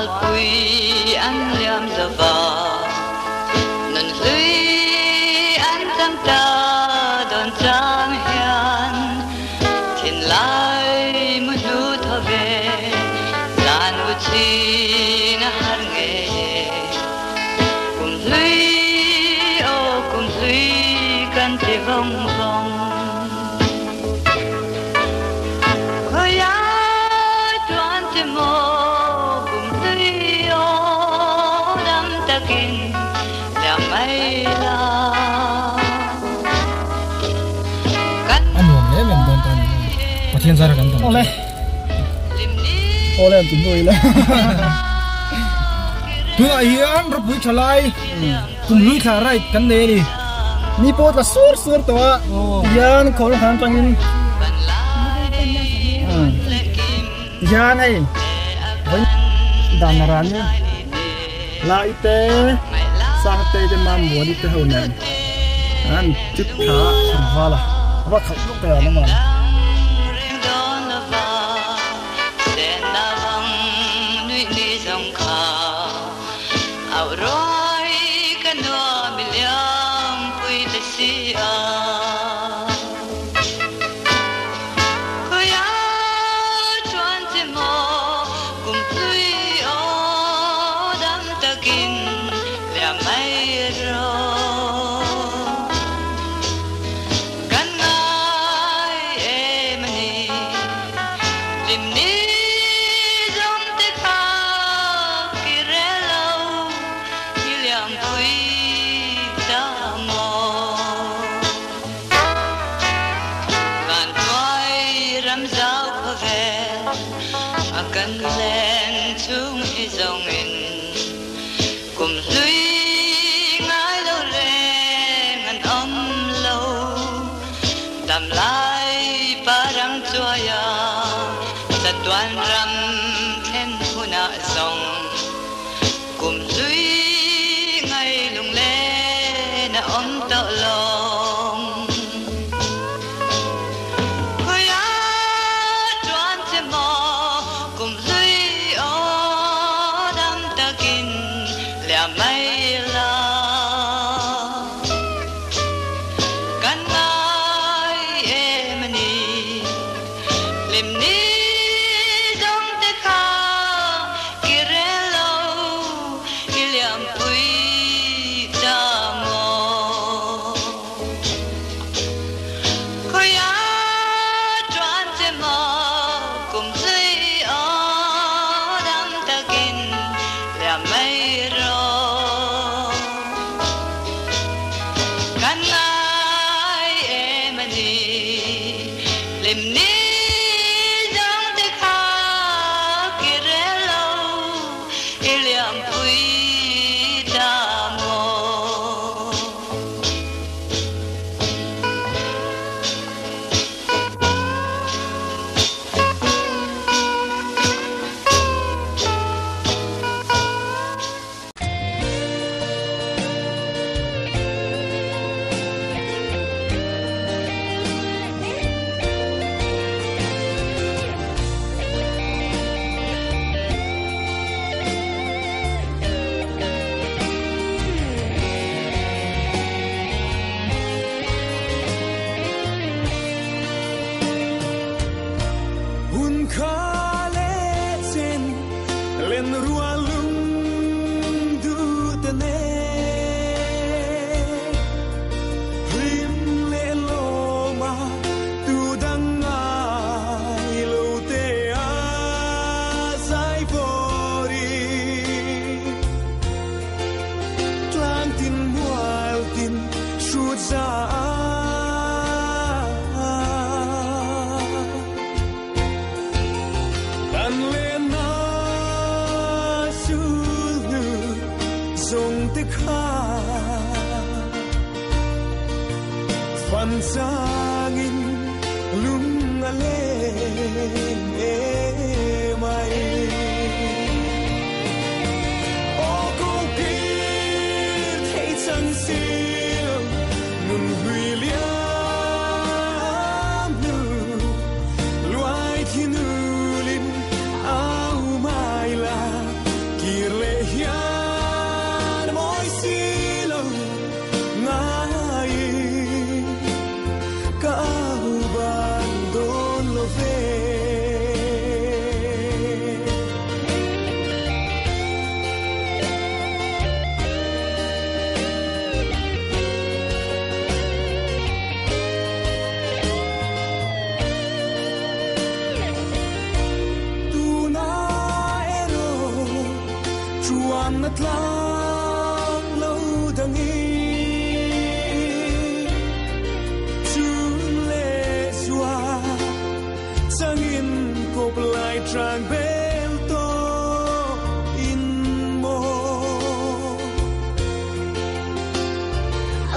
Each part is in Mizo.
Malpui an liam zova, nun hlui an chang ta dawn chang hian, thinlai mu hnu thaw ve, zan mu chin a har ngei e. Kum hlui aw kum hlui kan ti vawng vawng. Khawiah chuan che maw kum hlui aw dam takin liam mai la. Kan A nuam em em dawn ta a ni maw? Pathian zara kan dam chu. Awle. Awle an ti hnu ila. Tunah hian ropui tha lai kum hlui thla ride kan nei a ni. Ni pawh tla sur sur tawh a tihian khawl han atangin tihian hei vawi dan a ran nia lai te sang te te mam muani te ho nen an chip tha chhan val a a va khalh luk thei a naman. Na tlang lo dangi chun le zua changin kop lai trang bel to in mo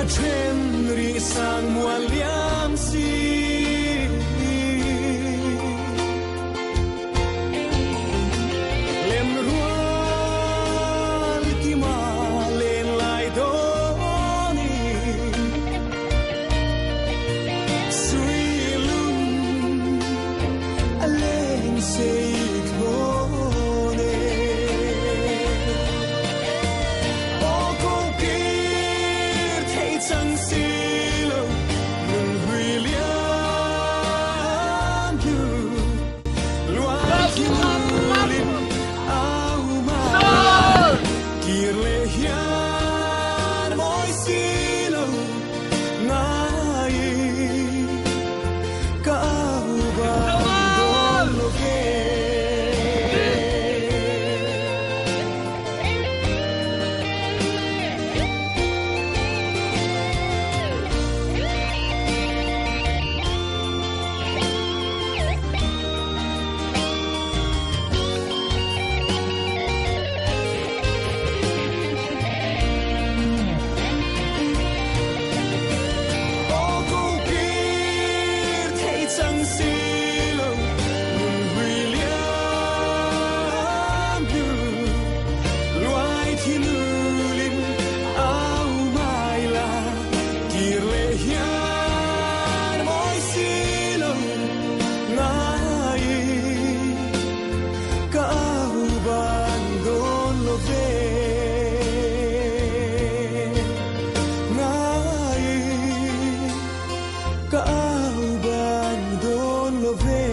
a then ri sang mua liam si lem rual ki ma len lai do ni sui lung a leng sei thone o ko kir thei chang si lo lung hui liam hu lua lin au ma kir le hian moi si lo ngai ka au ba don lo ve. O ko kir thei chang si lo lung hui liam hu luai thi nu lin au mai la kir le hian moi si lo ngai ka au ban don lo ve ngai ka au ban don lo ve.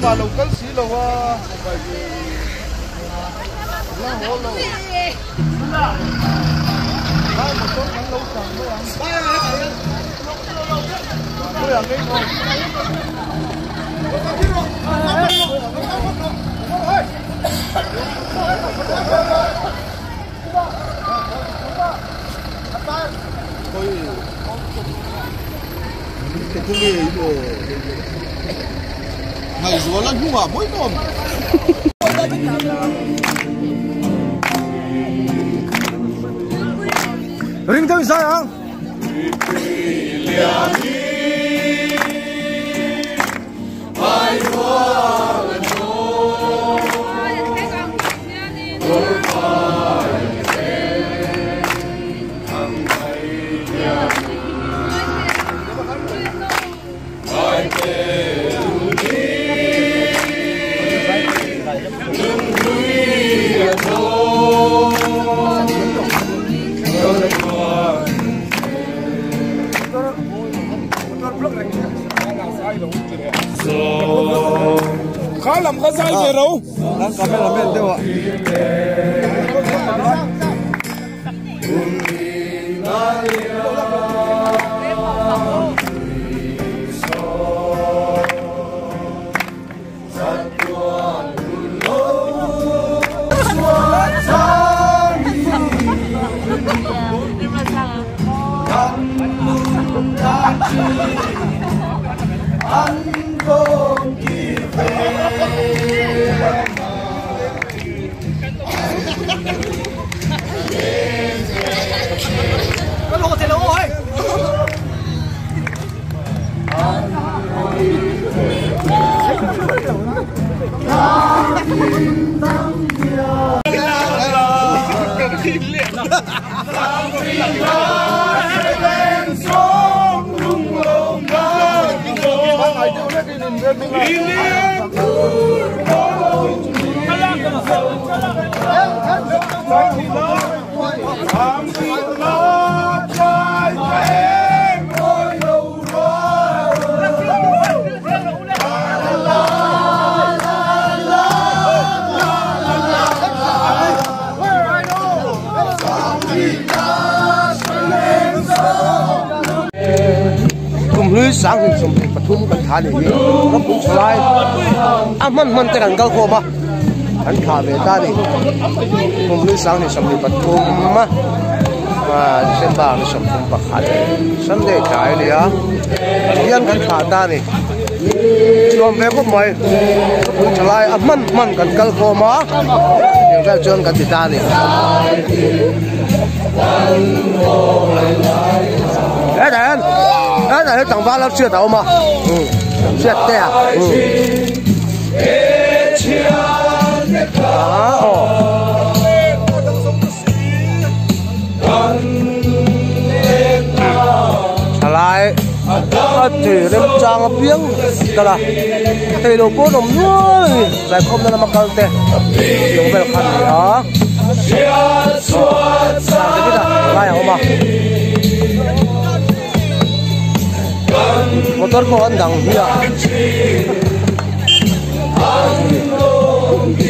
Ma lo kal si lo wa la ho lo ba một số ngắn lâu chẳng đâu ăn tôi làm cái ngon cái nghề đồ ngày rùa lăn hung à mỗi nôm. Ring tới sao hả? Khá làm có sai về đâu. Đang cameraman đâu ạ? Cái lô thì lô ơi. 23 kan thlah a nih hi rawpui tha lai a hman hman te kan kal khawm a kan thlah ve ta a ni kum hlui 2023 a December ni 31 Sunday tlai a ni a hian kan thlah ta a ni nuam ve khawp mai rawpui tha lai a hman hman kan kal khawm a tiang vel chuan kan ti ta a ni. Hetah hian hetah hian tlangval a hriat a awm a hriat te a aw. Thalai a ti remchang apiang kal a theilo pawh an awm nual a ni zaikhawmna lama kal te tiang vel kha a ni a aw David-a lai a awm a motor pawh an dang hmiah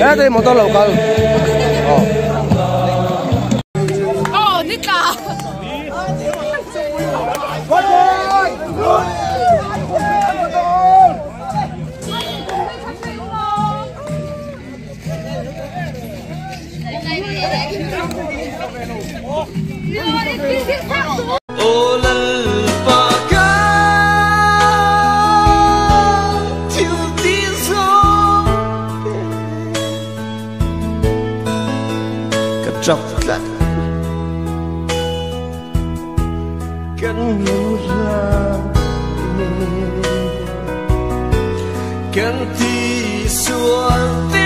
hetah hi motor lo kal aw. Kan ti sual.